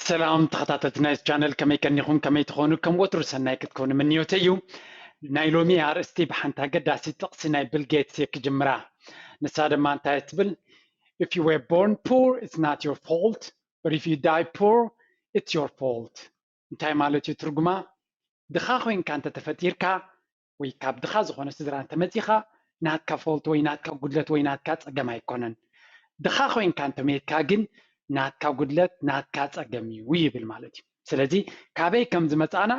ሰላም ተኸታተልቲ ናይዚ ቻነል፣ ከመይ ቀኒኹም? ከመይ ትኾኑ? ከም ወትሩ ሰናይ ክትኮኑ ምንዮተይ እዩ። ናይ ሎሚ ኣርእስቲ ብሓንቲ ኣገዳሲ ጥቕሲ ናይ ቢል ጌትስ እየ ክጅምራ። ንሳ ድማ እንታይ ትብል? If you were born poor, it's not your fault, but if you die poor, it's your fault። እንታይ ማለት እዩ ትርጉማ? ድኻ ኮይንካ እንተተፈጢርካ ወይ ካብ ድኻ ዝኾነ ስድራ እንተመጺኻ፣ ናትካ ፎልት ወይ ናትካ ጉድለት ወይ ናትካ ጸገም ኣይኮነን። ድኻ ኮይንካ እንተመየትካ ግን ናትካ ጉድለት፣ ናትካ ጸገም እዩ ይብል ማለት እዩ። ስለዚ ካበይ ከም ዝመጻእና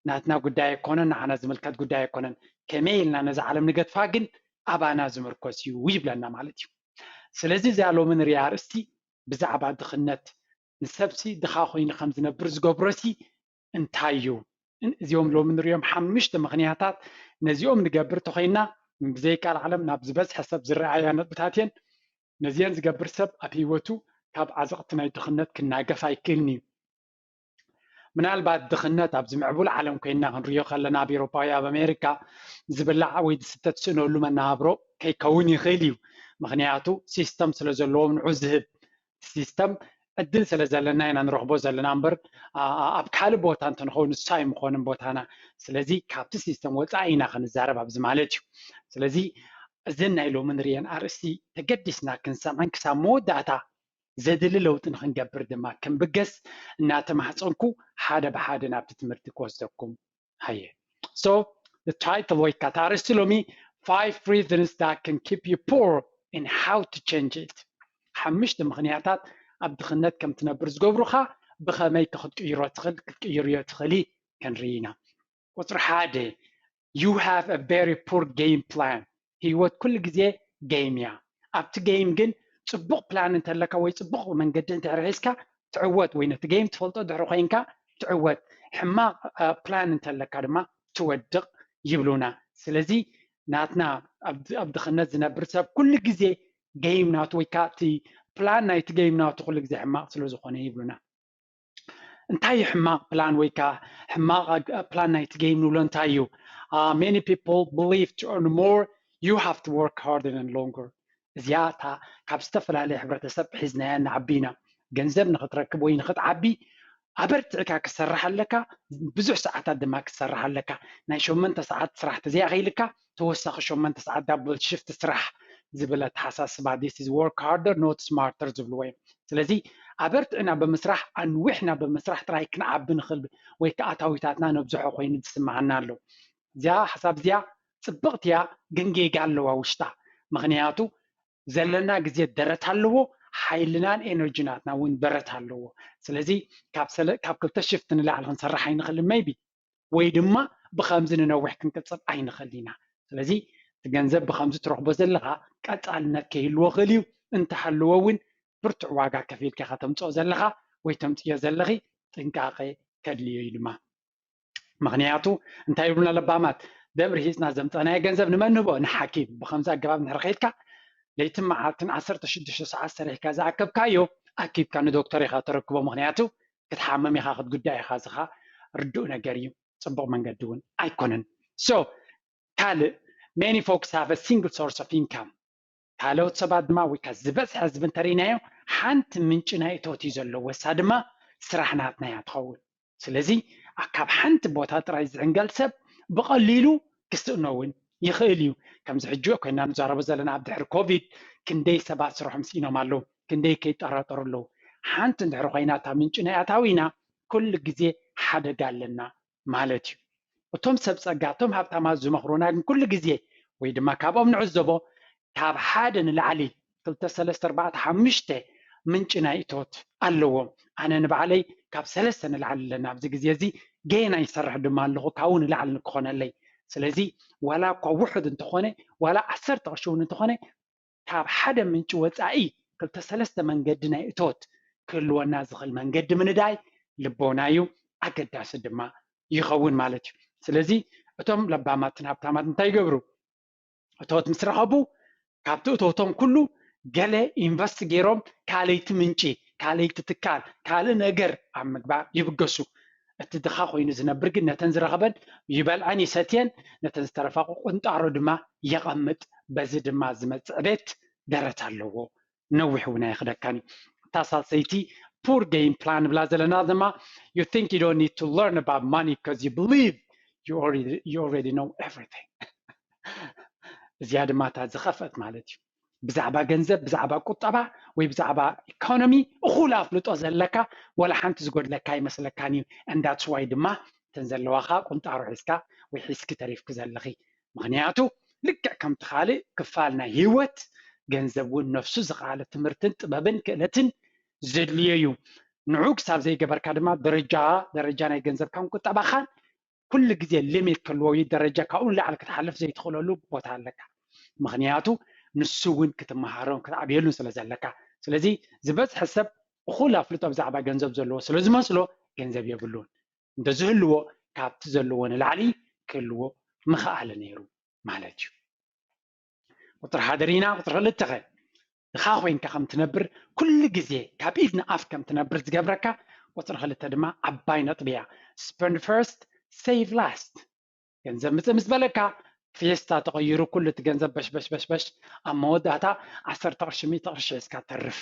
ናትና ጉዳይ ኣይኮነን፣ ንዓና ዝምልከት ጉዳይ ኣይኮነን። ከመይ ኢልና ነዛ ዓለም ንገድፋ ግን ኣባና ዝምርኮስ እዩ ይብለና ማለት እዩ። ስለዚ እዚኣ ሎሚ ንሪኣ ኣርእስቲ ብዛዕባ ድኽነት፣ ንሰብሲ ድኻ ኮይኑ ከም ዝነብር ዝገብሮሲ እንታይ እዩ? እዚኦም ሎሚ ንሪኦም ሓሙሽተ ምኽንያታት፣ ነዚኦም ንገብር ተኾይና ብዘይቃል ዓለም ናብ ዝበዝሐ ሰብ ዝረኣያ ነጥብታት እየን። ነዚአን ዝገብር ሰብ ኣብ ህይወቱ ካብ ዓዘቕቲ ናይ ድኽነት ክናገፍ ኣይክእልን እዩ። ምናልባት ድኽነት ኣብዚ ምዕቡል ዓለም ኮይንና ክንሪኦ ከለና ኣብ ኤውሮፓ ወይ ኣብ ኣሜሪካ ዝብላዕ ወይ ዝስተ ትስእነሉ መነባብሮ ከይከውን ይኽእል እዩ። ምኽንያቱ ሲስተም ስለ ዘለዎም ንዑ ዝህብ ሲስተም ዕድል ስለ ዘለና ኢና ንረኽቦ ዘለና እምበር ኣብ ካልእ ቦታ እንተንኸውን ንሱ ኣይምኾንን ቦታና። ስለዚ ካብቲ ሲስተም ወፃኢ ኢና ክንዛረብ ኣብዚ ማለት እዩ። ስለዚ እዘን ናይ ሎሚ ንሪአን ኣርእስቲ ተገዲስና ክንሰምዐን ክሳብ መወዳእታ ዘድሊ ለውጢ ንክንገብር ድማ ክንብገስ እናተማህፀንኩ ሓደ ብሓደ ናብቲ ትምህርቲ ክወስደኩም ሃየ። So the title ወይ ከዓ ኣርእስቲ ሎሚ five reasons that can keep you poor and how to change it። ሓሙሽተ ምኽንያታት ኣብ ድኽነት ከም ትነብር ዝገብሩኻ ብኸመይ ክትቅይሮ ትኽእል ክትቅይርዮ ትኽእሊ ክንርኢ ኢና። ቁፅሪ ሓደ you have a very poor game plan። ህይወት ኩሉ ግዜ ጌም እያ። ኣብቲ ጌም ግን ፅቡቕ ፕላን እንተለካ ወይ ፅቡቕ መንገዲ እንተርሒዝካ ትዕወት ወይ ነቲ ጌም ትፈልጦ ድሕሪ ኮይንካ ትዕወት። ሕማቕ ፕላን እንተለካ ድማ ትወድቕ ይብሉና። ስለዚ ናትና ኣብ ድኽነት ዝነብር ሰብ ኩሉ ግዜ ጌም ናቱ ወይ ከዓ እቲ ፕላን ናይቲ ጌም ናቱ ኩሉ ግዜ ሕማቕ ስለ ዝኾነ ይብሉና። እንታይ እዩ ሕማቕ ፕላን ወይ ከዓ ሕማቕ ፕላን ናይቲ ጌም ንብሎ እንታይ እዩ? Many people believe to earn more you have to work harder and longer። እዚኣ እታ ካብ ዝተፈላለየ ሕብረተሰብ ሒዝናያ ንዓቢ ኢና። ገንዘብ ንክትረክብ ወይ ንክትዓቢ ኣበርቲዕካ ክሰርሕ ኣለካ፣ ብዙሕ ሰዓታት ድማ ክሰርሕ ኣለካ። ናይ ሸመንተ ሰዓት ስራሕ ተዘይኣኸይልካ ተወሳኺ ሸመንተ ሰዓት ዳብል ሽፍት ስራሕ ዝብል ኣተሓሳስባ this is work harder not smarter ዝብልዎ እዮም። ስለዚ ኣበርቲዕና ብምስራሕ ኣንዊሕና ብምስራሕ ጥራይ ክንዓቢ ንኽእል ወይ ከዓ ኣታዊታትና ነብዝሖ ኮይኑ ዝስምዓና ኣሎ። እዚኣ ሓሳብ እዚኣ ፅብቕቲ እያ፣ ግን ጌጋ ኣለዋ ውሽጣ። ምኽንያቱ ዘለና ግዜ ደረት ኣለዎ፣ ሓይልናን ኤነርጂ ናትና እውን ደረት ኣለዎ። ስለዚ ካብ ክልተ ሽፍት ንላዕሊ ክንሰርሕ ኣይንኽእልን maybe ወይ ድማ ብከምዚ ንነዊሕ ክንቅፅል ኣይንኽእል ኢና። ስለዚ እቲ ገንዘብ ብከምዚ ትረኽቦ ዘለካ ቀፃልነት ከይህልዎ ክእል እዩ። እንተሃለዎ እውን ብርቱዕ ዋጋ ከፊልካ ከተምፅኦ ዘለካ ወይ ተምፅዮ ዘለኺ ጥንቃቐ ከድልዮ እዩ ድማ። ምክንያቱ እንታይ ይብሉና ለባማት፣ ደም ርሂፅና ዘምፀናዮ ገንዘብ ንመን ንህቦ? ንሓኪም። ብከምዚ ኣገባብ እንድሕር ከይድካ ለይትን መዓልትን ዓሰርተ ሽዱሽተ ሰዓት ሰሪሕካ ዝኣከብካዮ ኣኪብካ ንዶክተር ኢካ ተረክቦ። ምክንያቱ ክትሓምም ኢካ ክትጉዳእ ኢካ። እዚ ከኣ ርዱእ ነገር እዩ፣ ፅቡቅ መንገዲ እውን ኣይኮነን። So ካልእ many folks have a single source of income። ካልኦት ሰባት ድማ ወይ ከዓ ዝበዝሐ ህዝቢ እንተርኢናዮ ሓንቲ ምንጪ ናይ እቶት እዩ ዘለዎ፣ እሳ ድማ ስራሕ ናትና እያ ትኸውን። ስለዚ ካብ ሓንቲ ቦታ ጥራይ ዝዕንገል ሰብ ብቐሊሉ ክስእኖ እውን ይኽእል እዩ። ከምዚ ሕጂ ኮይና ንዛረቦ ዘለና ኣብ ድሕሪ ኮቪድ ክንደይ ሰባት ስርሖም ስኢኖም ኣለዉ፣ ክንደይ ከይጠራጠሩ ኣለዉ። ሓንቲ እንድሕር ኮይና እታ ምንጪ ናይ ኣታዊና ኩሉ ግዜ ሓደጋ ኣለና ማለት እዩ። እቶም ሰብ ፀጋ እቶም ሃብታማት ዝመኽሩና ግን ኩሉ ግዜ ወይ ድማ ካብኦም ንዕዘቦ ካብ ሓደ ንላዕሊ ክልተ ሰለስተ ኣርባዕተ ሓሙሽተ ምንጪ ናይ እቶት ኣለዎም። ኣነ ንባዕለይ ካብ ሰለስተ ንላዕሊ ኣለና ኣብዚ ግዜ እዚ ገና ይሰርሕ ድማ ኣለኹ ካብኡ ንላዕሊ ንክኾነለይ። ስለዚ ዋላ እኳ ውሑድ እንተኾነ ዋላ ዓሰርተ ቅርሺ እውን እንተኾነ ካብ ሓደ ምንጪ ወፃኢ ክልተ ሰለስተ መንገዲ ናይ እቶት ክህልወና ዝኽእል መንገዲ ምንዳይ ልቦና እዩ፣ ኣገዳሲ ድማ ይኸውን ማለት እዩ። ስለዚ እቶም ለባማትን ሃብታማት እንታይ ይገብሩ? እቶት ምስ ረኸቡ ካብቲ እቶቶም ኩሉ ገለ ኢንቨስት ገይሮም ካልይቲ ምንጪ ካልይቲ ትካል ካልእ ነገር ኣብ ምግባር ይብገሱ። እቲ ድኻ ኮይኑ ዝነብር ግን ነተን ዝረኸበን ይበልዐን ይሰትየን፣ ነተን ዝተረፋ ቁንጣሮ ድማ የቐምጥ። በዚ ድማ ዝመፅእ ዕቤት ደረት ኣለዎ፣ ነዊሕ እውን ኣየኽደካን እዩ። እታ ሳልሰይቲ poor game plan ብላ ዘለና ድማ you think you don't need to learn about money because you believe you already, you already know everything እዚኣ ድማ እታ ዝኸፍአት ማለት እዩ። ብዛዕባ ገንዘብ፣ ብዛዕባ ቁጠባ ወይ ብዛዕባ ኢኮኖሚ እኹል ኣፍልጦ ዘለካ ወላ ሓንቲ ዝጎድለካ ኣይመስለካን እዩ። And that's why ድማ እተን ዘለዋኻ ቁንጣሮ ሒዝካ ወይ ሒዝኪ ተሪፍኪ ዘለኺ። ምኽንያቱ ልክዕ ከምቲ ካልእ ክፋል ናይ ህይወት ገንዘብ እውን ነፍሱ ዝኸኣለ ትምህርትን ጥበብን ክእለትን ዘድልዮ እዩ። ንዑ ክሳብ ዘይገበርካ ድማ ደረጃ ደረጃ ናይ ገንዘብካን ቁጠባኻን ኩሉ ግዜ ሊሚት ክህልዎ እዩ። ደረጃ ካብኡ ንላዕሊ ክትሓልፍ ዘይትኽእለሉ ቦታ ኣለካ። ምኽንያቱ ንሱ እውን ክትመሃሮን ክትዓብየሉን ስለ ዘለካ። ስለዚ ዝበዝሐ ሰብ እኹል ኣፍልጦ ብዛዕባ ገንዘብ ዘለዎ ስለ ዝመስሎ ገንዘብ የብሉን። እንተዝህልዎ ካብቲ ዘለዎ ንላዕሊ ክህልዎ ምኽኣለ ነይሩ ማለት እዩ። ቁፅሪ ሓደ ርኢና፣ ቁፅሪ ክልተ ኸ? ድኻ ኮይንካ ከም ትነብር ኩሉ ግዜ ካብ ኢድ ንኣፍ ከም ትነብር ዝገብረካ ቁፅሪ ክልተ ድማ ዓባይ ነጥቢ እያ። Spend first, save last። ገንዘብ ምፅእ ምስ በለካ ፌስታ ተቐይሩ ኩሉ እቲ ገንዘብ በሽበሽ በሽበሽ ኣብ መወዳእታ ዓሰርተ ቅርሺ ሚእቲ ቅርሺ ሒዝካ ተርፍ።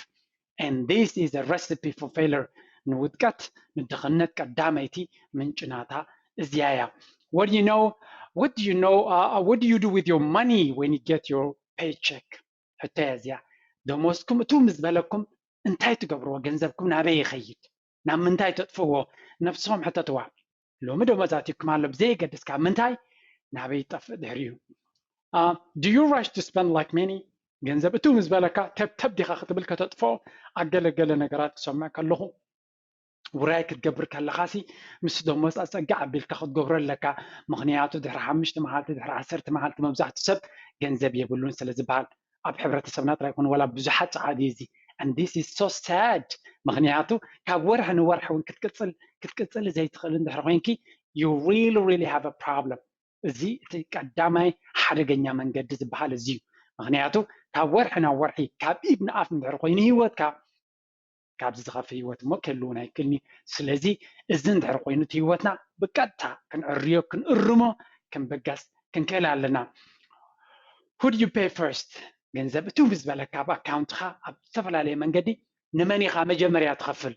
And this is a recipe for failure። ንውድቀት ንድኽነት ቀዳመይቲ ምንጭ ናታ እዚያ እያ። What do you know? What do you know? Uh, what do you do with your money when you get your paycheck? ሕቶ እያ እዚኣ። ደሞዝኩም እቱ ምስ በለኩም እንታይ ትገብርዎ? ገንዘብኩም ናበይ ይኸይድ? ናብ ምንታይ ተጥፍዎ? ነብስኹም ሕተትዋ። ሎሚ ደሞዝ ኣትዩኩም ኣሎ ብዘየገድስ ካብ ምንታይ ናበይ ይጠፍእ ድሕሪኡ? Uh, do you rush to spend like many? ገንዘብ እቱ ምስ በለካ ተብተብ ዲኻ ክትብል ከተጥፍኦ? ኣገለገለ ነገራት ክሰምዕ ከለኹ ውራይ ክትገብር ከለኻሲ ምስ ደሞዝ ኣፀግዕ ኣቢልካ ክትገብሮ ኣለካ። ምኽንያቱ ድሕሪ ሓሙሽተ መዓልቲ ድሕሪ ዓሰርተ መዓልቲ መብዛሕትኡ ሰብ ገንዘብ የብሉን ስለ ዝበሃል ኣብ ሕብረተሰብና ጥራይ ይኮነ ዋላ ብዙሓት ፀዓዱ እዩ እዚ። And this is so sad። ምኽንያቱ ካብ ወርሒ ንወርሒ እውን ክትቅፅል ክትቅፅል ዘይትኽእል እንድሕር ኮይንኪ you really really have a problem። እዚ እቲ ቀዳማይ ሓደገኛ መንገዲ ዝበሃል እዚ እዩ። ምኽንያቱ ካብ ወርሒ ናብ ወርሒ ካብ ኢድ ንኣፍ እንድሕር ኮይኑ ህይወትካ ካብዚ ዝኸፍእ ህይወት እሞ ክህልውን ኣይክእልን እዩ። ስለዚ እዚ እንድሕር ኮይኑ እቲ ህይወትና ብቀጥታ ክንዕርዮ ክንእርሞ ክንበገስ ክንክእል ኣለና። Who do you pay first? ገንዘብ እቱ ብዝበለካ ኣብ ኣካውንትኻ ኣብ ዝተፈላለየ መንገዲ ንመን ኢኻ መጀመርያ ትኸፍል?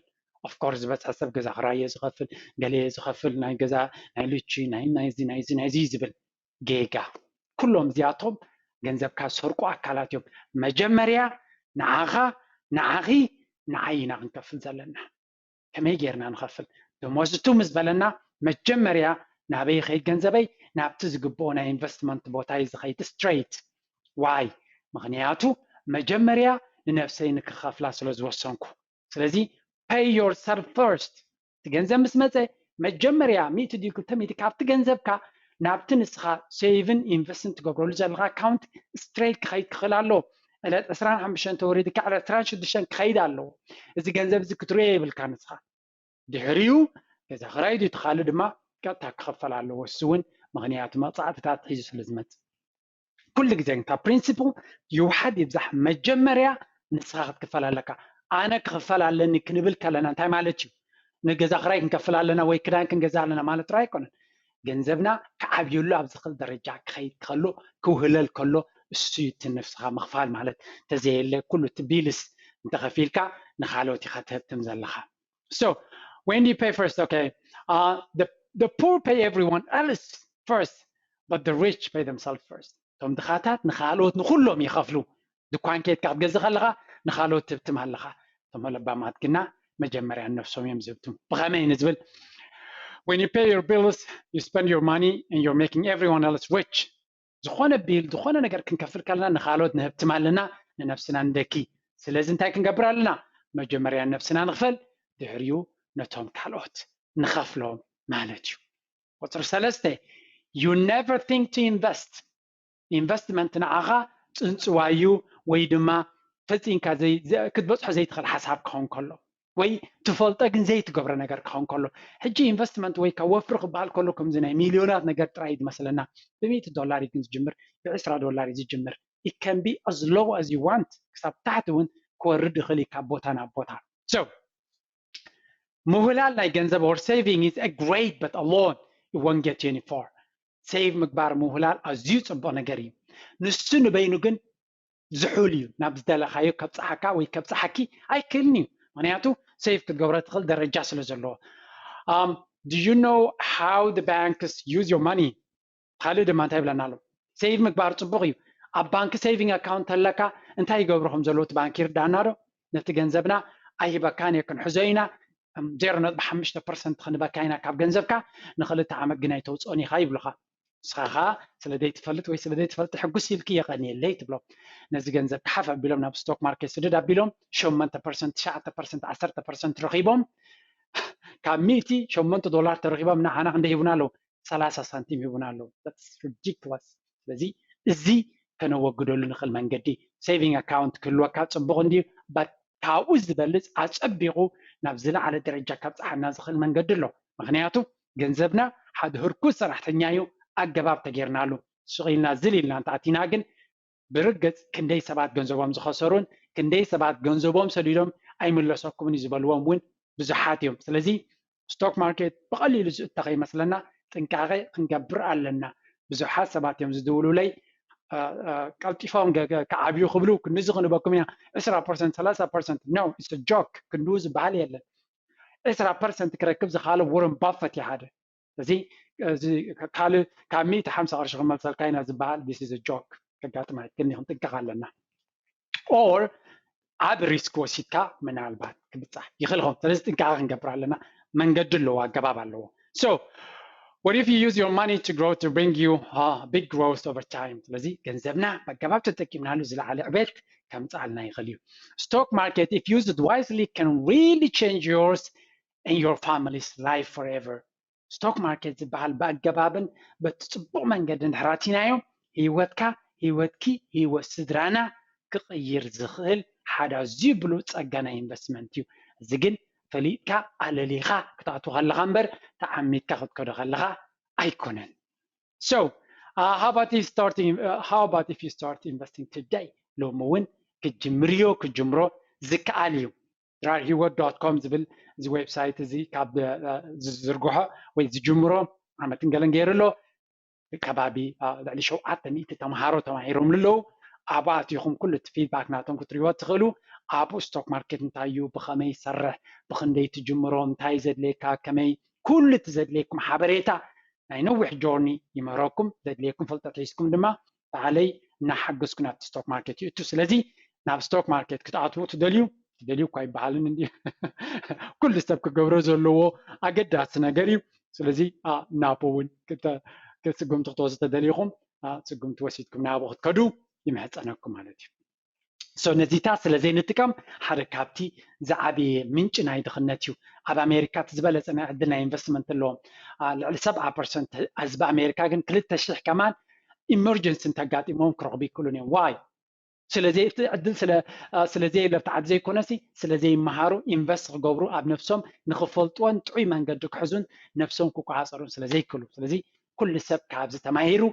Of course ዝበዝሐ ሰብ ገዛ ክራየ ዝኸፍል ገለየ ዝኸፍል ናይ ገዛ ናይ ልቺ ናይ ናይዚ ናይዚ ናይዚ ዝብል ጌጋ። ኩሎም እዚኣቶም ገንዘብካ ዝሰርቁ ኣካላት እዮም። መጀመርያ ንዓኻ ንዓኺ ንዓይ ኢና ክንከፍል ዘለና። ከመይ ጌርና ንኸፍል? ደሞዝ እቱ ምስ በለና መጀመርያ ናበይ ይኸይድ ገንዘበይ? ናብቲ ዝግብኦ ናይ ኢንቨስትመንት ቦታ እዩ ዝኸይድ straight። Why? ምኽንያቱ መጀመርያ ንነብሰይ ንክኸፍላ ስለ ዝወሰንኩ። ስለዚ pay yourself first። እቲ ገንዘብ ምስ መፀ መጀመርያ ሚእቲ ድዩ ክልተ ሚእቲ ካብቲ ገንዘብካ ናብቲ ንስኻ ሴቭን ኢንቨስትን ትገብረሉ ዘለኻ ኣካውንት straight ክኸይድ ክኽእል ኣለዎ። ዕለት ዕስራን ሓሙሽተን ተወሪድካ ዕለት ዕስራን ሽዱሽተን ክኸይድ ኣለዎ። እዚ ገንዘብ እዚ ክትሪኦ የብልካ ንስኻ። ድሕሪኡ ገዛ ክራይ ድዩ እቲ ካልእ ድማ ቀጥታ ክኸፈል ኣለዎ። እሱ እውን ምኽንያቱ መቕፃዕትታት ሒዙ ስለ ዝመፅእ ኩሉ ግዜ እንታ ፕሪንሲፕል ይውሓድ ይብዛሕ መጀመርያ ንስኻ ክትክፈል ኣለካ። ኣነ ክኽፈል ኣለኒ ክንብል ከለና እንታይ ማለት እዩ? ንገዛ ክራይ ክንከፍል ኣለና ወይ ክዳን ክንገዛ ኣለና ማለት ጥራይ ኣይኮነን። ገንዘብና ክዓብየሉ ኣብ ዝኽእል ደረጃ ክኸይድ ከሎ ክውህለል ከሎ እሱ እዩ እቲ ነብስኻ ምኽፋል ማለት። ተዘየለ ኩሉ እቲ ቢልስ እንተኸፊልካ ንኻልኦት ኢኻ ትህብትም ዘለኻ። So when you pay first, okay, uh, the, the poor pay everyone else first, but the rich pay themselves first. እቶም ድኻታት ንኻልኦት ንኹሎም ይኸፍሉ። ድኳን ኬድካ ክትገዝእ ከለኻ ንኻልኦት ትብትም ኣለኻ። እቶም ለባማት ግና መጀመርያ ነፍሶም እዮም ዝህብትሙ። ብኸመይ ንዝብል when you pay your bills, you spend your money and you're making everyone else rich. ዝኾነ ቢል ዝኾነ ነገር ክንከፍል ከለና ንኻልኦት ንህብትም ኣለና፣ ንነብስና ንደኪ። ስለዚ እንታይ ክንገብር ኣለና? መጀመርያ ነብስና ንኽፈል፣ ድሕሪኡ ነቶም ካልኦት ንኸፍሎም ማለት እዩ። ቁፅሪ ሰለስተ you never think to invest። ኢንቨስትመንት ንዓኻ ፅንፅዋዩ ወይ ድማ ፈፂንካ ክትበፅሖ ዘይትኽእል ሓሳብ ክኸውን ከሎ ወይ ትፈልጦ ግን ዘይትገብሮ ነገር ክኸውን ከሎ። ሕጂ ኢንቨስትመንት ወይ ካብ ወፍሪ ክበሃል ከሎ ከምዚ ናይ ሚልዮናት ነገር ጥራይ እዩ ዝመስለና። ብሚእቲ ዶላር እዩ ግን ዝጅምር፣ ብዕስራ ዶላር እዩ ዝጅምር። It can be as low as you want፣ ክሳብ ታሕቲ እውን ክወርድ ይኽእል እዩ ካብ ቦታ ናብ ቦታ። So ምውህላል ናይ ገንዘብ or saving is a great but alone it won't get you any far። ሴቭ ምግባር ምውህላል ኣዝዩ ፅቡቕ ነገር እዩ። ንሱ ንበይኑ ግን ዝሑል እዩ። ናብ ዝደለኻዮ ከብፅሓካ ወይ ከብፅሓኪ ኣይክእልን እዩ። ምክንያቱ save ክትገብሮ ትኽእል ደረጃ ስለ ዘለዎ። Do you know how the banks use your money? ካልእ ድማ እንታይ ይብለና ኣሎ? Save ምግባር ፅቡቕ እዩ። ኣብ ባንኪ saving account ተለካ እንታይ ይገብሩ ከም ዘለዉ እቲ ባንኪ ይርዳእና ዶ? ነቲ ገንዘብና ኣይህበካን እየ፣ ክንሕዞ ኢና፣ ዜሮ ነጥቢ ሓሙሽተ ፐርሰንት ክንበካ ኢና ካብ ገንዘብካ፣ ንክልተ ዓመት ግን ኣይተውፅኦን ኢኻ ይብሉኻ። ንስኻ ከዓ ስለ ዘይትፈልጥ ወይ ስለ ዘይትፈልጥ ሕጉስ ኢልኪ የቐንየለይ ትብሎም። ነዚ ገንዘብ ክሓፍ ኣቢሎም ናብ ስቶክ ማርኬት ስድድ ኣቢሎም ሸሞንተ ፐርሰንት ትሽዓተ ፐርሰንት ዓሰርተ ፐርሰንት ረኺቦም ካብ ሚእቲ ሸሞንተ ዶላር ተረኺቦም ንዓና ክንደይ ሂቡና ኣለዉ? ሰላሳ ሳንቲም ሂቡና ኣለዉ። Ridiculous። ስለዚ እዚ ከነወግደሉ ንኽእል መንገዲ saving account ክህልወካ ፅቡቕ እንድዩ። But ካብኡ ዝበልፅ ኣፀቢቑ ናብ ዝለዓለ ደረጃ ካብፅሓና ዝኽእል መንገዲ ኣሎ። ምክንያቱ ገንዘብና ሓደ ህርኩት ሰራሕተኛ እዩ፣ ኣገባብ ተጌርናሉ። ስቕ ኢልና ዝል ኢልና እንተኣቲና ግን ብርግፅ ክንደይ ሰባት ገንዘቦም ዝኸሰሩን ክንደይ ሰባት ገንዘቦም ሰዲዶም ኣይምለሰኩምን እዩ ዝበልዎም እውን ብዙሓት እዮም። ስለዚ ስቶክ ማርኬት ብቐሊሉ ዝእተ ከይመስለና ጥንቃቐ ክንገብር ኣለና። ብዙሓት ሰባት እዮም ዝድውሉለይ፣ ቀልጢፎም ክዓብዩ ክብሉ ክንዚ ክንበኩም ኢና። ዕስራ ፐርሰንት ሰላሳ ፐርሰንት፣ no, it's a joke። ክንድኡ ዝበሃል የለን። ዕስራ ፐርሰንት ክረክብ ዝኸኣለ ወረን ባፈት እዩ ሓደ። እዚ ካልእ ካብ ሚእቲ ሓምሳ ቅርሺ ክመልሰልካ ኢና ዝበሃል this is a joke። ከጋጥም ኣይክእልን እዩ። ክንጥንቀቕ ኣለና። Or ኣብ ሪስክ ወሲድካ ምናልባት ክብፃሕ ይኽእል ይኸውን። ስለዚ ጥንቃቐ ክንገብር ኣለና። መንገዲ ኣለዎ፣ ኣገባብ ኣለዎ። So what if you use your money to grow to bring you big growth over time? ስለዚ ገንዘብና ብኣገባብ ተጠቂምናሉ ዝለዓለ ዕቤት ከምፅኣልና ይኽእል እዩ። Stock market, if used wisely, can really change yours and your family's life forever. ስቶክ ማርኬት ዝበሃል ብኣገባብን በቲ ፅቡቕ መንገዲ እንድሕር ኣቲናዮ ህይወትካ፣ ህይወትኪ፣ ህይወት ስድራና ክቕይር ዝኽእል ሓደ ኣዝዩ ብሉፅ ፀጋ ናይ ኢንቨስትመንት እዩ። እዚ ግን ፈሊጥካ ኣለሊኻ ክትኣትዎ ከለኻ እምበር ተዓሚትካ ክትከዶ ከለኻ ኣይኮነን። So uh, how about you starting uh, how about if you start investing today? ሎሚ እውን ክጅምርዮ ክጅምሮ ዝከኣል እዩ። ድራር ሂወት ዶት ኮም ዝብል እዚ ዌብሳይት እዚ ካብ ዝዝርግሖ ወይ ዝጅምሮ ዓመትን ገለን ገይሩ ኣሎ። ከባቢ ልዕሊ ሸውዓተ ሚእቲ ተምሃሮ ተማሂሮምሉ ኣለዉ። ኣብኡ ኣቲኹም ኩሉ እቲ ፊድባክ ናቶም ክትሪእዎ ትኽእሉ። ኣብኡ ስቶክ ማርኬት እንታይ እዩ፣ ብኸመይ ይሰርሕ፣ ብኽንደይ ትጅምሮ፣ እንታይ ዘድልየካ፣ ከመይ ኩሉ እቲ ዘድልየኩም ሓበሬታ ናይ ነዊሕ ጆርኒ ይምህረኩም። ዘድልየኩም ፍልጠት ሒዝኩም ድማ ባዕለይ እናሓገዝኩ ናብቲ ስቶክ ማርኬት ይእቱ። ስለዚ ናብ ስቶክ ማርኬት ክትኣትዉ ትደልዩ፣ ትደልዩ እኳ ይበሃልን እንዲ ኩሉ ሰብ ክገብሮ ዘለዎ ኣገዳሲ ነገር እዩ። ስለዚ ናብኡ እውን ስጉምቲ ክትወስዱ ተደሊኹም ስጉምቲ ወሲድኩም ናብኡ ክትከዱ ይምሕፀነኩም ማለት እዩ። So ነዚታት ስለ ዘይንጥቀም ሓደ ካብቲ ዝዓበየ ምንጪ ናይ ድኽነት እዩ። ኣብ ኣሜሪካ እቲ ዝበለፀ ናይ ዕድል ናይ ኢንቨስትመንት ኣለዎም። ልዕሊ ሰብዓ ፐርሰንት ህዝቢ ኣሜሪካ ግን ክልተ ሽሕ ከማን ኢመርጀንሲ እንተጋጢሞም ክረኽቡ ይክእሉን እዮም። ዋይ? ስለዚ እቲ ዕድል ስለዘየለ ኣብቲ ዓዲ ዘይኮነሲ ስለዘይመሃሩ ኢንቨስት ክገብሩ ኣብ ነብሶም ንክፈልጥዎን ጥዑይ መንገዲ ክሕዙን ነብሶም ክቆፃፀሩን ስለዘይክእሉ። ስለዚ ኩሉ ሰብ ካብዚ ተማሂሩ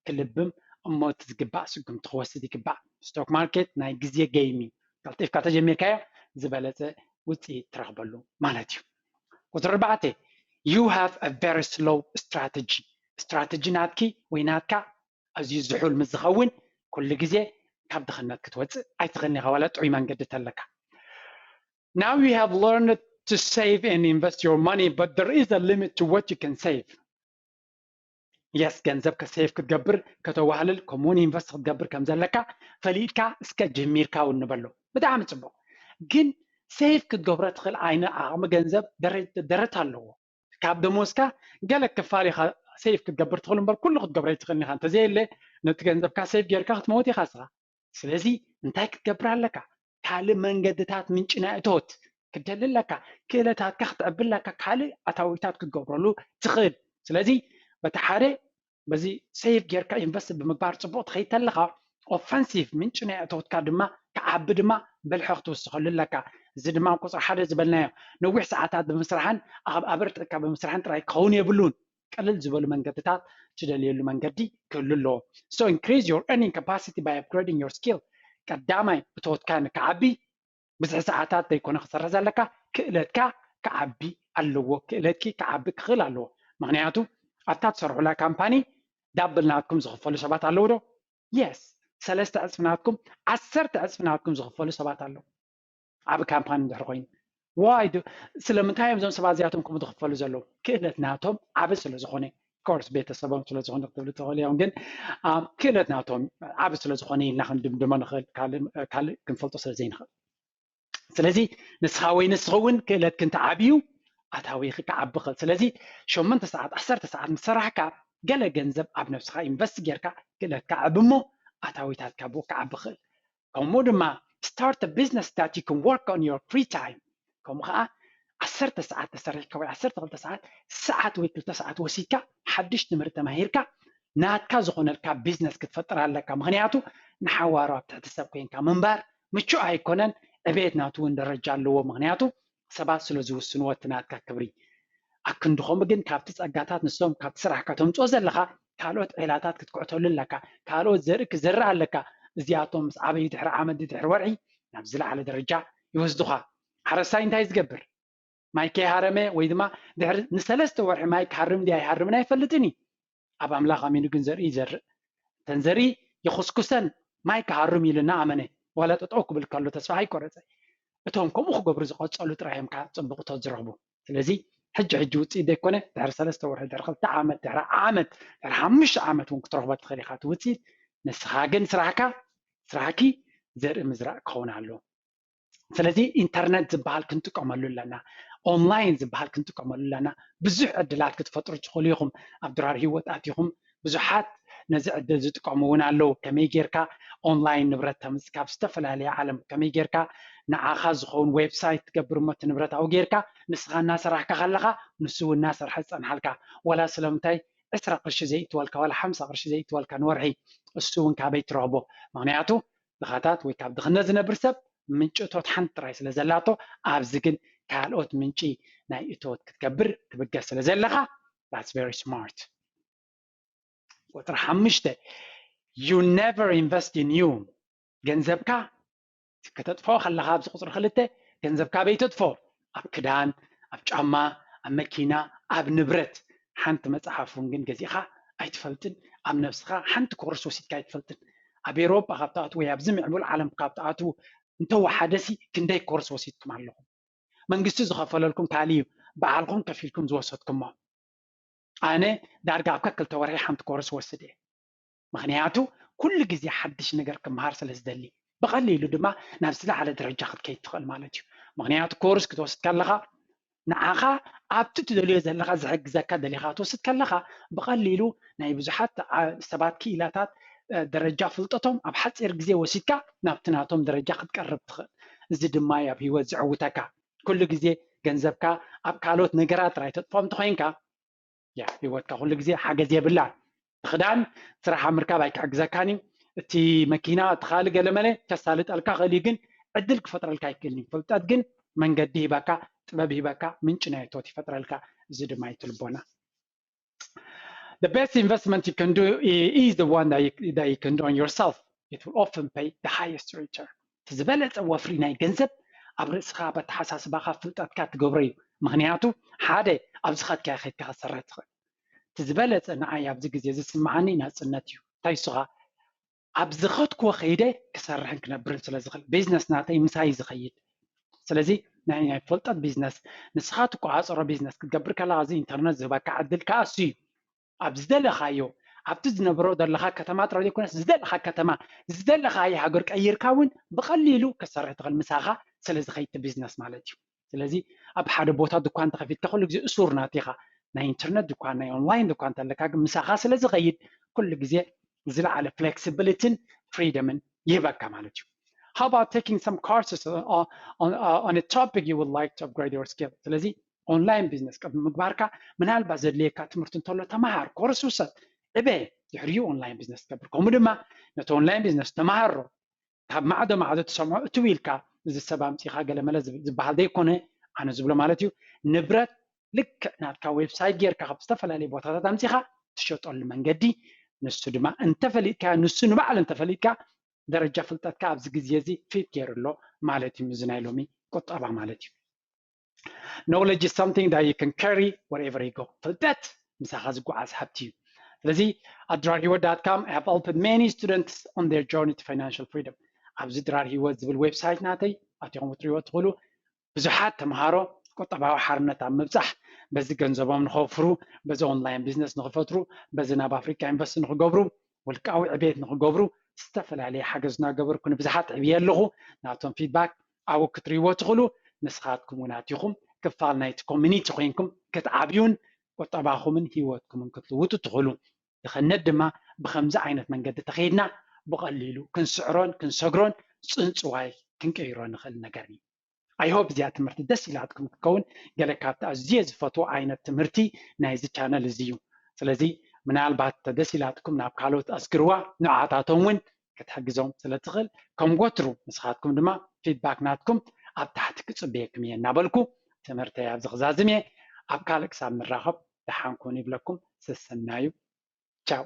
ክልብም እሞ እቲ ዝግባእ ስጉምቲ ክወስድ ይግባእ። ስቶክ ማርኬት ናይ ግዜ ገይም እዩ። ቀልጢፍካ ተጀሚርካዮ ዝበለፀ ውፅኢት ትረኽበሉ ማለት እዩ። ቁፅሪ ኣርባዕተ you have a very slow strategy። ስትራተጂ ናትኪ ወይ ናትካ ኣዝዩ ዝሑል ምስ ዝኸውን ኩሉ ግዜ ካብ ድኽነት ክትወፅእ ኣይትኽእልን ኢኻ ዋላ ጥዑይ መንገዲ ተለካ። Now you have learned to save and invest your money, but there is a limit to what you can save. የስ ገንዘብ ከ ሴቭ ክትገብር ከተዋህልል ከምኡውን ኢንቨስት ክትገብር ከም ዘለካ ፈሊጥካ እስከ ጀሚርካ እውን ንበሎ ብጣዕሚ ፅቡቅ። ግን ሴቭ ክትገብሮ ትኽእል ዓይነ ዓቕሚ ገንዘብ ደረት ኣለዎ። ካብ ደሞዝካ ገለ ክፋል ኢኻ ሴቭ ክትገብር ትኽእል እምበር ኩሉ ክትገብሮ ኣይትኽእልን ኢኻ። እንተዘየለ ነቲ ገንዘብካ ሴቭ ጌርካ ክትመውት ኢኻ እስኻ። ስለዚ እንታይ ክትገብር ኣለካ? ካልእ መንገድታት ምንጪ ናይ እቶት ክትደሊ ኣለካ። ክእለታትካ ክትዕቢ ኣለካ። ካልእ ኣታዊታት ክትገብረሉ ትኽእል። ስለዚ በቲ ሓደ በዚ ሴቭ ጌርካ ኢንቨስት ብምግባር ፅቡቕ ትኸይድ ተለኻ ኦፈንሲቭ ምንጪ ናይ እቶትካ ድማ ክዓቢ ድማ ብልሒ ክትውስኸሉ ኣለካ። እዚ ድማ ቁፅሪ ሓደ ዝበልናዮ ነዊሕ ሰዓታት ብምስራሕን ኣብ ኣበርቲዕካ ብምስራሕን ጥራይ ክኸውን የብሉን። ቅልል ዝበሉ መንገድታት ትደልየሉ መንገዲ ክህሉ ኣለዎ። So increase your earning capacity by upgrading your skill። ቀዳማይ እቶትካ ንክዓቢ ብዙሕ ሰዓታት ዘይኮነ ክሰርሕ ዘለካ ክእለትካ ክዓቢ ኣለዎ። ክእለትኪ ክዓቢ ክኽእል ኣለዎ። ምክንያቱ ኣብታ ትሰርሑላ ካምፓኒ ዳብል ናትኩም ዝኽፈሉ ሰባት ኣለዉ ዶ? የስ። ሰለስተ ዕፅፊ ናትኩም ዓሰርተ ዕፅፊ ናትኩም ዝኽፈሉ ሰባት ኣለዉ። ዓብ ካምፓኒ እንድሕር ኮይኑ ዋይ ስለምንታይ እዮም እዞም ሰባት እዚኣቶም ከምኡ ዝኽፈሉ ዘለዉ? ክእለት ናቶም ዓቢ ስለ ዝኾነ፣ ኮርስ ቤተሰቦም ስለ ዝኾነ ክትብሉ ትኽእል እዮም። ግን ክእለት ናቶም ዓቢ ስለ ዝኾነ ኢልና ክንድምድሞ ንኽእል፣ ካልእ ክንፈልጦ ስለ ዘይንኽእል። ስለዚ ንስኻ ወይ ንስኺ እውን ክእለት ክንተዓብዩ ኣታዊ ክዓቢ ኽእል። ስለዚ ሸሞንተ ሰዓት ዓሰርተ ሰዓት ምስ ሰራሕካ፣ ገለ ገንዘብ ኣብ ነብስኻ ኢንቨስት ጌርካ ክእለትካ ዓቢ እሞ ኣታዊታትካ ብኡ ክዓቢ ኽእል። ከምኡ ድማ start a business that you can work on your free time። ከምኡ ከዓ ዓሰርተ ሰዓት ተሰሪሕካ ወይ ዓሰርተ ክልተ ሰዓት፣ ሰዓት ወይ ክልተ ሰዓት ወሲድካ ሓድሽ ትምህርቲ ተማሂርካ ናትካ ዝኾነልካ ቢዝነስ ክትፈጥር ኣለካ። ምክንያቱ ንሓዋሩ ኣብ ትሕቲ ሰብ ኮይንካ ምንባር ምቹእ ኣይኮነን። ዕቤት ናቱ እውን ደረጃ ኣለዎ። ምክንያቱ ሰባት ስለ ዝውስንዎ እቲ ናትካ ክብሪ። ኣክንዲ ከምኡ ግን ካብቲ ጸጋታት ንሶም ካብቲ ስራሕካ ተምጽኦ ዘለኻ ካልኦት ዒላታት ክትኩዕተሉ ኣለካ። ካልኦት ዘርኢ ክዘርእ ኣለካ። እዚኣቶም ምስ ዓበዩ ድሕሪ ዓመት ድሕሪ ወርሒ ናብ ዝለዓለ ደረጃ ይወስዱኻ። ሓረስታይ እንታይ ዝገብር? ማይ ከይሃረመ ወይ ድማ ድሕሪ ንሰለስተ ወርሒ ማይ ክሃርም ድዩ ኣይሃርምን ኣይፈልጥን እዩ። ኣብ ኣምላኽ ኣሚኑ ግን ዘርኢ ይዘርእ። እተን ዘርኢ ይኹስኩሰን ማይ ክሃርም ኢሉ እናኣመነ ዋላ ጠጠው ክብል ከሎ ተስፋ ኣይቆረጸ። እቶም ከምኡ ክገብሩ ዝቐጸሉ ጥራይ እዮም ከዓ ጽቡቕቶት ዝረኽቡ። ስለዚ ሕጂ ሕጂ ውፅኢት ዘይኮነ ድሕሪ ሰለስተ ወርሒ ድሕሪ ክልተ ዓመት ድሕሪ ዓመት ድሕሪ ሓሙሽተ ዓመት እውን ክትረኽቦ ትኽእል ኢኻ እቲ ውፅኢት። ንስኻ ግን ስራሕካ ስራሕኪ ዘርኢ ምዝራእ ክኸውን ኣለዎ። ስለዚ ኢንተርነት ዝበሃል ክንጥቀመሉ ኣለና፣ ኦንላይን ዝበሃል ክንጥቀመሉ ኣለና። ብዙሕ ዕድላት ክትፈጥሩ ትኽእሉ ኢኹም። ኣብ ድራር ህይወት ኣቲኹም ብዙሓት ነዚ ዕድል ዝጥቀሙ እውን ኣለዉ። ከመይ ጌርካ ኦንላይን ንብረት ተምፅእ ካብ ዝተፈላለየ ዓለም፣ ከመይ ጌርካ ንዓኻ ዝኸውን ዌብሳይት ትገብር እሞ እቲ ንብረት ኣብኡ ጌርካ ንስኻ እናሰራሕካ ከለኻ ንሱ እውን እናሰርሐ ዝፀንሓልካ። ዋላ ስለምንታይ ዕስራ ቅርሺ ዘይእትወልካ ዋላ ሓምሳ ቅርሺ ዘይእትወልካ ንወርሒ እሱ እውን ካበይ ትረኽቦ? ምክንያቱ ድኻታት ወይ ካብ ድኽነት ዝነብር ሰብ ምንጭ እቶት ሓንቲ ጥራይ ስለ ዘላቶ፣ ኣብዚ ግን ካልኦት ምንጪ ናይ እቶት ክትገብር ትብገስ ስለ ዘለኻ፣ that's very smart። ቁፅሪ ሓሙሽተ፣ you never invest in you። ገንዘብካ ከተጥፍኦ ከለኻ ኣብዚ ቁፅሪ ክልተ ገንዘብካ በይተጥፎ ኣብ ክዳን፣ ኣብ ጫማ፣ ኣብ መኪና፣ ኣብ ንብረት። ሓንቲ መፅሓፍ እውን ግን ገዚእኻ ኣይትፈልጥን። ኣብ ነብስኻ ሓንቲ ኮርስ ወሲድካ ኣይትፈልጥን። ኣብ ኤሮጳ ካብ ትኣትዉ ወይ ኣብዚ ምዕቡል ዓለም ካብ ትኣትዉ እንተወሓደሲ ክንደይ ኮርስ ወሲድኩም ኣለኹም? መንግስቲ ዝኸፈለልኩም ካልእ እዩ፣ ባዕልኹም ከፊልኩም ዝወሰድኩሞ። ኣነ ዳርጋ ኣብ ከክልተ ወርሒ ሓንቲ ኮርስ ወስድ እየ። ምክንያቱ ኩሉ ግዜ ሓድሽ ነገር ክምሃር ስለ ዝደሊ፣ ብቐሊሉ ድማ ናብ ዝለዓለ ደረጃ ክትከይድ ትኽእል ማለት እዩ። ምክንያቱ ኮርስ ክትወስድ ከለኻ ንዓኻ ኣብቲ ትደልዮ ዘለኻ ዝሕግዘካ ደሊኻ ክትወስድ ከለኻ ብቐሊሉ ናይ ብዙሓት ሰባት ክኢላታት ደረጃ ፍልጠቶም ኣብ ሓፂር ግዜ ወሲድካ ናብቲ ናቶም ደረጃ ክትቀርብ ትኽእል። እዚ ድማ እዩ ኣብ ህይወት ዘዕውተካ። ኩሉ ግዜ ገንዘብካ ኣብ ካልኦት ነገራት ጥራይ ተጥፎ እንተኮይንካ ያ ህይወትካ ኩሉ ግዜ ሓገዝ የብላን። እቲ ክዳን ስራሕ ኣብ ምርካብ ኣይክሕግዘካን እዩ። እቲ መኪና እቲ ካልእ ገለመለ ከሳልጠልካ ክእል እዩ፣ ግን ዕድል ክፈጥረልካ ኣይክእልን እዩ። ፍልጠት ግን መንገዲ ሂበካ፣ ጥበብ ሂበካ፣ ምንጪ ናይ እቶት ይፈጥረልካ። እዚ ድማ እዩ እቲ ልቦና። The best investment you can do is the one that you, that you can do on yourself. It will often pay the highest return. እቲ ዝበለፀ ወፍሪ ናይ ገንዘብ ኣብ ርእስኻ፣ ኣብ ኣተሓሳስባኻ፣ ፍልጠትካ ትገብሮ እዩ። ምክንያቱ ሓደ ኣብ ዝኸድካዮ ከይድካ ክትሰርሕ ትኽእል። እቲ ዝበለፀ ንዓይ ኣብዚ ግዜ ዝስምዓኒ ናፅነት እዩ። እንታይ እሱኻ? ኣብ ዝኸድክዎ ከይደ ክሰርሕን ክነብርን ስለ ዝኽእል ቢዝነስ ናተይ ምሳይ ዝኸይድ። ስለዚ ናይ ናይ ፍልጠት ቢዝነስ ንስኻ ትቆፃፀሮ ቢዝነስ ክትገብር ከለኻ እዚ ኢንተርነት ዝህበካ ዕድል ከዓ እሱ እዩ። ኣብ ዝደለኻዮ ኣብቲ ዝነብሮ ዘለኻ ከተማ ጥራይ ዘይኮነስ ዝደለኻ ከተማ ዝደለኻዮ ሃገር ቀይርካ እውን ብቐሊሉ ክትሰርሕ ትኽእል ምሳኻ ስለ ዝኸይድ ቢዝነስ ማለት እዩ። ስለዚ ኣብ ሓደ ቦታ ድኳን ተኸፊትካ ኩሉ ግዜ እሱር ናት ኢኻ። ናይ ኢንተርነት ድኳን ናይ ኦንላይን ድኳን እንተለካ ግን ምሳኻ ስለ ዝኸይድ ኩሉ ግዜ ዝለዓለ ፍሌክሲቢሊቲን ፍሪደምን ይህበካ ማለት እዩ። How about taking some courses on, on, on a topic you would like to upgrade your skill? ስለዚ ኦንላይን ቢዝነስ ቅድሚ ምግባርካ ምናልባት ዘድልየካ ትምህርቲ እንተሎ ተምሃር፣ ኮርስ ውሰድ፣ ዕበ፣ ድሕሪኡ ኦንላይን ቢዝነስ ትገብር። ከምኡ ድማ ነቲ ኦንላይን ቢዝነስ ተምሃሮ፣ ካብ ማዕዶ ማዕዶ ትሰምዖ እትው ኢልካ እዚ ሰብ ኣምፂኻ ገለመለ ዝበሃል ዘይኮነ ኣነ ዝብሎ ማለት እዩ። ንብረት ልክዕ ናትካ ዌብሳይት ጌርካ ካብ ዝተፈላለዩ ቦታታት ኣምፂኻ ትሸጠሉ መንገዲ ንሱ ድማ እንተፈሊጥካ ንሱ ንባዕሉ እንተፈሊጥካ ደረጃ ፍልጠትካ ኣብዚ ግዜ እዚ ፊት ገይሩ ኣሎ ማለት እዩ። እዚ ናይ ሎሚ ቁጠባ ማለት እዩ። Knowledge is something that you can carry wherever you go. ፍልጠት ምሳኻ ዝጓዓዝ ሃብቲ እዩ። ስለዚ at ድራር ሂወት dot com I have helped many students on their journey to financial freedom። ኣብዚ ድራር ሂወት ዝብል ዌብሳይት ናተይ ኣቲኹም ክትሪእዎ ትኽእሉ። ብዙሓት ተምሃሮ ቁጠባዊ ሓርነት ኣብ ምብፃሕ በዚ ገንዘቦም ንኸውፍሩ፣ በዚ ኦንላይን ቢዝነስ ንኽፈጥሩ፣ በዚ ናብ ኣፍሪካ ኢንቨስት ንኽገብሩ፣ ውልቃዊ ዕቤት ንኽገብሩ፣ ዝተፈላለየ ሓገዝ እናገበርኩ ንብዙሓት ዕብየ ኣለኹ። ናቶም ፊድባክ ኣብኡ ክትርእይዎ ትኽእሉ። ንስኻትኩም እውን ኣቲኹም ክፋል ናይቲ ኮሚኒቲ ኮይንኩም ክትዓብዩን ቁጠባኹምን ህይወትኩምን ክትልውጡ ትኽእሉ። ድኽነት ድማ ብኸምዚ ዓይነት መንገዲ ተኸይድና ብቐሊሉ ክንስዕሮን ክንሰግሮን ፅንፅዋይ ክንቀይሮ ንኽእል ነገር እዩ። I hope እዚኣ ትምህርቲ ደስ ኢላትኩም ክትከውን። ገለ ካብቲ ኣዝየ ዝፈትዎ ዓይነት ትምህርቲ ናይዚ ቻነል እዚ እዩ። ስለዚ ምናልባት ደስ ኢላትኩም ናብ ካልኦት ኣስግርዋ፣ ንዓታቶም እውን ክትሕግዞም ስለ ትኽእል። ከም ወትሩ ንስኻትኩም ድማ ፊድባክ ናትኩም ኣብ ታሕቲ ክፅበየኩም እየ እናበልኩ ትምህርተይ ኣብዚ ክዛዝም እየ። ኣብ ካልእ ክሳብ ንራኸብ ደሓን ኩኑ ይብለኩም። ሰሰናዩ። ቻው።